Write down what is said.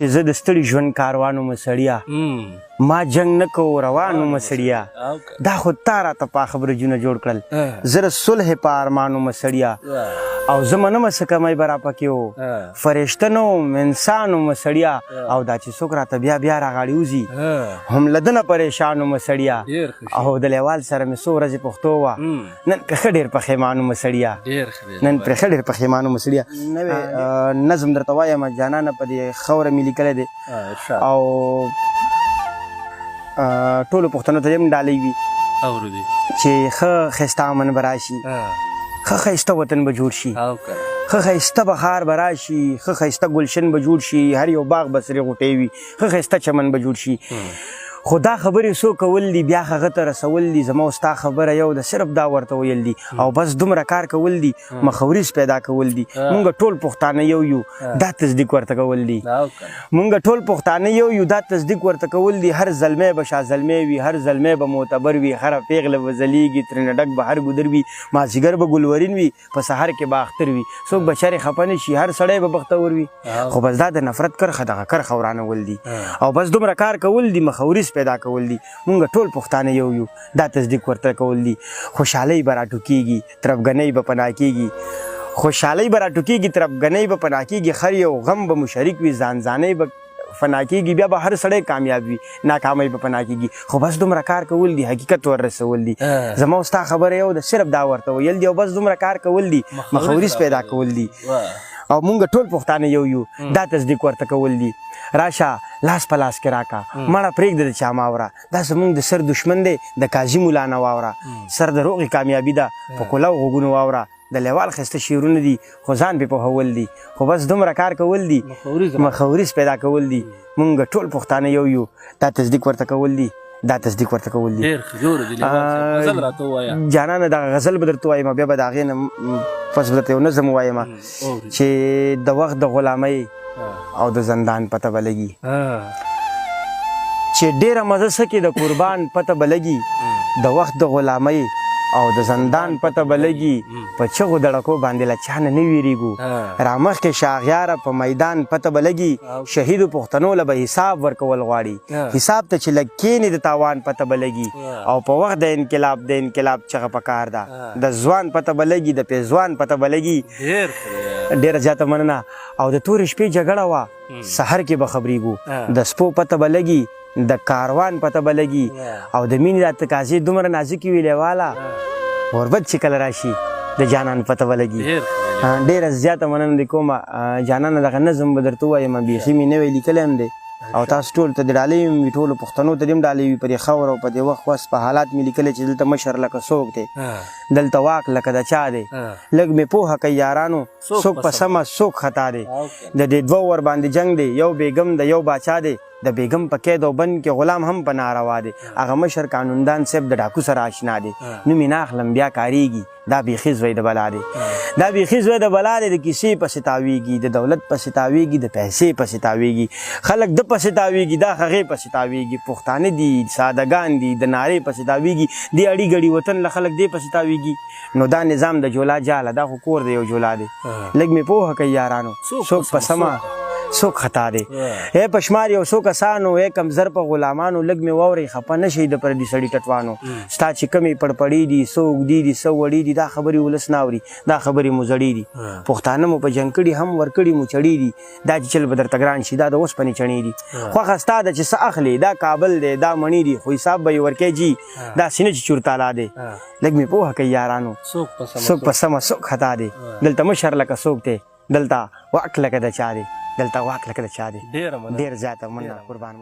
چې زه د ستړي ژوند کاروان وم سړیه، ما جنګ نه کوو روان وم سړیه، دا خو تا راته پاخه برجونه جوړ کړل، زه د صلح په ارمان وم سړیه، او زه منم څه کمی به راپکې و، فرشته نه وم انسان وم سړیه، او دا چې څوک راته بیا بیا راغاړي وځي هم له ده نه پریشان وم سړیه، او د لیوال سره مې څو ورځې پښتو وه، نن پرې ښه ډېر پښیمان وم سړیه، نن پرې ښه ډېر پښیمان وم سړیه. نوی نظم درته وایم جانانه، په دې خاوره مې لیکلی دی او ټولو پښتنو ته هم ډالۍ وي چې ښه ښایسته امن به راشي، ښه ښایسته وطن به جوړ شي، ښه ښایسته به ښار به راشي، ښه ښایسته ګلشن به جوړ شي، هر یو باغ به سرې غوټۍ وي، ښه ښایسته چمن به جوړ شي. خو دا خبرې څو کول دي، بیا هغه ته رسول دي، زما او ستا خبره یو ده، صرف دا ورته ویل دي او بس دومره کار کول دي، مخوریز پیدا کول دي. مونږ ټول پښتانه یو یو، دا تصدیق ورته کول دي. مونږ ټول پښتانه یو یو، دا تصدیق ورته کول دي. هر زلمی به شاه زلمی وي، هر زلمی به معتبر وي، هره پېغله به ځلېږي، ترېنه ډک به هر ګودر وي، مازدیګر به ګلورین وي، په سهار کې به اختر وي، څوک به چرې خفه نه شي، هر سړی به بختور وي. خو بس دا د نفرت کرښه، دغه کرښه ورانول دي او بس دومره کار کول دي، مخوریز پیدا کول دي. مونږ ټول پښتانه یو یو، دا تصدیق ورته کول دي. خوشحالۍ به راټوکېږي، تربګنۍ به پناه کېږي، خوشحالۍ به راټوکېږي، تربګنۍ به پناه کېږي، هر یو غم به مو شریک وي، ځان ځانۍ به فنا کېږي، بیا به هر سړی کامیاب وي، ناکامۍ به پناه کېږي. خو بس دومره کار کول دي، حقیقت ور رسول دي. زما او ستا خبره یو ده، صرف دا ورته ویل دي او بس دومره کار کول دي، مخوریز پیدا کول دي او مونږ ټول پښتانه یو یو، دا تصدیق ورته کول دي. راشه لاس په لاس کې راکا، مړه پرېږده د چا ماوره، دا زمونږ د سر دښمن دی، د قاضي مولا نه واوره، سر د روغې کامیابي ده، په کولاو غوږونو واوره. د لیوال ښایسته شعرونه دي، خو ځان پرې پوهول دي، خو بس دومره کار کول دي، مخوریز پیدا کول دي. مونږ ټول پښتانه یو یو، دا تصدیق ورته کول دي، دا تصدیق ورته کول دي. ډېر ښه جوړ دي لیوال صاحب، غزل راته ووایه. جانانه دغه غزل به درته ووایم، بیا به د هغې نه پس به درته یو نظم ووایم چې د وخت د غلامۍ او د زندان پته به لګي، چې ډېره مزه څه کې د قربان پته به لګي، د وخت د غلامۍ او د زندان پته به لګي، په چغو دړکو باندې له چا نه نه ویریږو، رامخکې شاغیاره په میدان پته به لګي، شهیدو پښتنو له به حساب ورکول غواړي، حساب ته چې لږ کښېنې د تاوان پته به لګي، او په وخت د انقلاب د انقلاب چغه پکار ده، د ځوان پته به لګي، د پېزوان پته به لګي. ډېره زیاته مننه. او د تورې شپې جګړه وه، سحر کې به خبرېږو، د سپو پته به لګي، د کاروان پته به لګي، او د مینې دا تقاضې دومره نازکې وي لیواله، غربت چې کله راشي د جانان پته به لګي. ډېره زیاته مننه دې کومه جانانه. دغه نظم به درته ووایم، بیخي مې نوی لیکلی هم دی او تاسو ټول ته د ډالۍ هم وي، ټولو پښتنو ته دې هم ډالۍ وي. په دې خاوره او په دې وخت وس په حالات مې لیکلی چې دلته مشر لکه څوک دی، دلته واک لکه د چا دی، لږ مې پوهه کوي یارانو، څوک په سمه څوک خطا دی، د دې دوو ور باندې جنګ دی، یو بیګم د یو باچا دی، د بیګم په قید او بند کې غلام هم په ناروا دی، هغه مشر قانوندان صاحب د ډاکو سره آشنا دی، نوم یې نه اخلم بیا کاریږي، دا بیخي زوی د بلا دی، دا بیخي زوی د بلا دی، د کیسې پسې تاویږي، د دولت پسې تاویږي، د پیسې پسې تاویږي، خلک د پسې تاویږي، دا هغې پسې تاویږي، پښتانه دي سادهګان دي، د نارې پسې تاویږي، دې اړي ګړي وطن له خلک دې پسې تاویږي. نو دا نظام د جولا جاله، دا خو کور دی یو جولا دی، لږ مې پوهه کوي یارانو، څوک په سمه څوک خطا دی، ای په شمار یو څو کسانو، ای کمزر په غلامانو، لږ مې واورئ خفه نه شئ د پردي سړي ټټوانو، ستا چې کومې پړپړې دي، څه اوږدې دي، څه وړې دي، دا خبرې ولس نه اوري، دا خبرې مو زړې دي، پښتانه مو په جنګ کړي هم ورکړي مو چړې دي، دا چې چل به درته ګران شي، دا د اوسپنې چڼې دي، خوښه ستا ده چې څه اخلې، دا کابل دی، دا مڼې دي، خو حساب به یې ورکې جي، دا سینه چې چورتالا دی، لږ مې پوهه کوي یارانو، څوک په سمه څوک خطا دی، دلته مشر لکه څوک دی، دلته واک لکه د چا دی، دلته واک لکه د چا دی. ډېر زیاته مننه، قربان مو.